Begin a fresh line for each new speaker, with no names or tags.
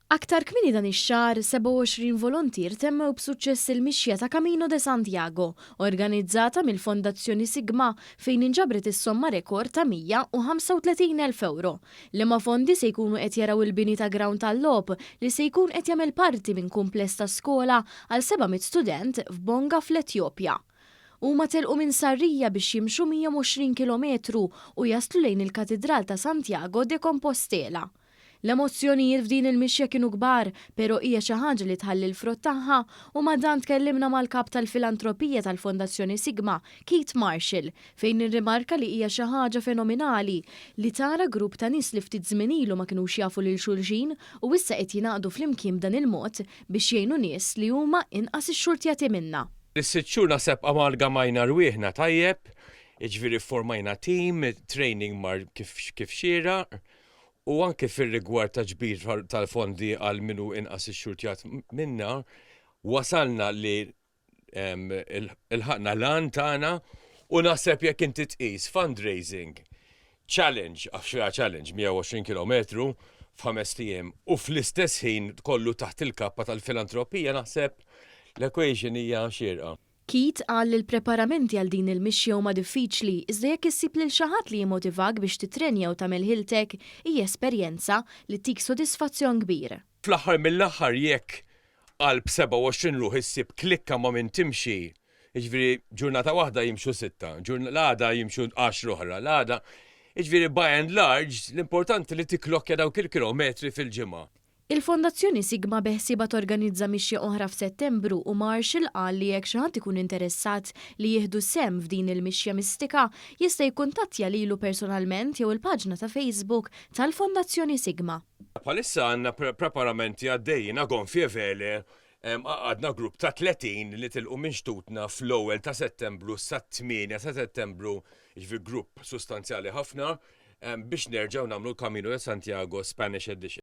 Aktar kmieni dan ix-xahar, 27 volontier temmew b'suċċess il-mixja ta' Camino de Santiago, organizzata mill-Fondazzjoni Sigma fejn inġabret is-somma rekord ta' 135,000 ewro. Liema fondi se jkunu qed jaraw il-bini ta' grawnd tal-logħob li se jkun qed jagħmel parti minn kumpless ta' skola għal 700 student f'Bonga fl-Etjopja. Huma telqu minn Sarria biex jimxu 120 kilometru u jaslu lejn il-Katidral ta' Santiago de Compostela. L-emozzjonijiet f'din il-mixja kienu kbar, pero hija xi ħaġa li tħalli l-frott tagħha u ma' dan tkellimna mal-kap tal-filantropija tal-Fondazzjoni Sigma, Keith Marshall, fejn irrimarka li hija xi ħaġa fenomenali li tara grupp ta' nies li ftit żmien ilu ma kinux jafu lil xulxin u issa qed jingħaqdu flimkien b'dan il-mod biex jgħinu nies li huma inqas ixxurtjati minna.
Is-6 xhur naħseb amalgamajna rwieħna tajjeb, jiġifieri fformajna team, training mar kif xieraq u anke fir-rigward ta' ġbir tal-fondi għal min hu inqas ixxurtjat minna, wasalna li ilħaqna l-għan tagħna u naħseb jekk inti tqis fundraising challenge, għax fiha challenge 120 kilometru f'ħamest ijiem u fl-istess ħin kollu taħt il-kappa tal-filantropija naħseb l-equation hija xierqa.
Keith qal li l-preparamenti għal din il-mixja huma diffiċli iżda jekk issib lil xi ħadd li jimmotivak biex titrenja u tagħmel ħiltek hija esperjenza li ttik sodisfazzjon kbir.
Fl-aħħar mill-aħħar jekk qalb 27 ruħ issib klikka ma' min timxi, jiġifieri ġurnata waħda jimxu sitta, l-għada jimxu għaxra oħra, l-għada, jiġifieri by and large l-importanti li tikklokkja dawk il-kilometri fil-ġimgħa.
Il-Fondazzjoni Sigma beħsiebha torganizza mixja oħra f'Settembru u Marshall qal li jekk xi ħadd ikun interessat li jieħdu sehem f'din il-mixja mistika jista' jikkuntattja lilu personalment jew il-paġna ta' Facebook tal-Fondazzjoni Sigma.
Bħalissa għandna preparamenti għaddejjin a gonfie vele, għaqadna grupp ta' 30 li tilqu minn xtutna fl-ewwel ta' Settembru sat-8 ta' Settembru, jiġifieri grupp sustanzjali ħafna, biex nerġgħu nagħmlu l-Camino de Santiago Spanish Edition.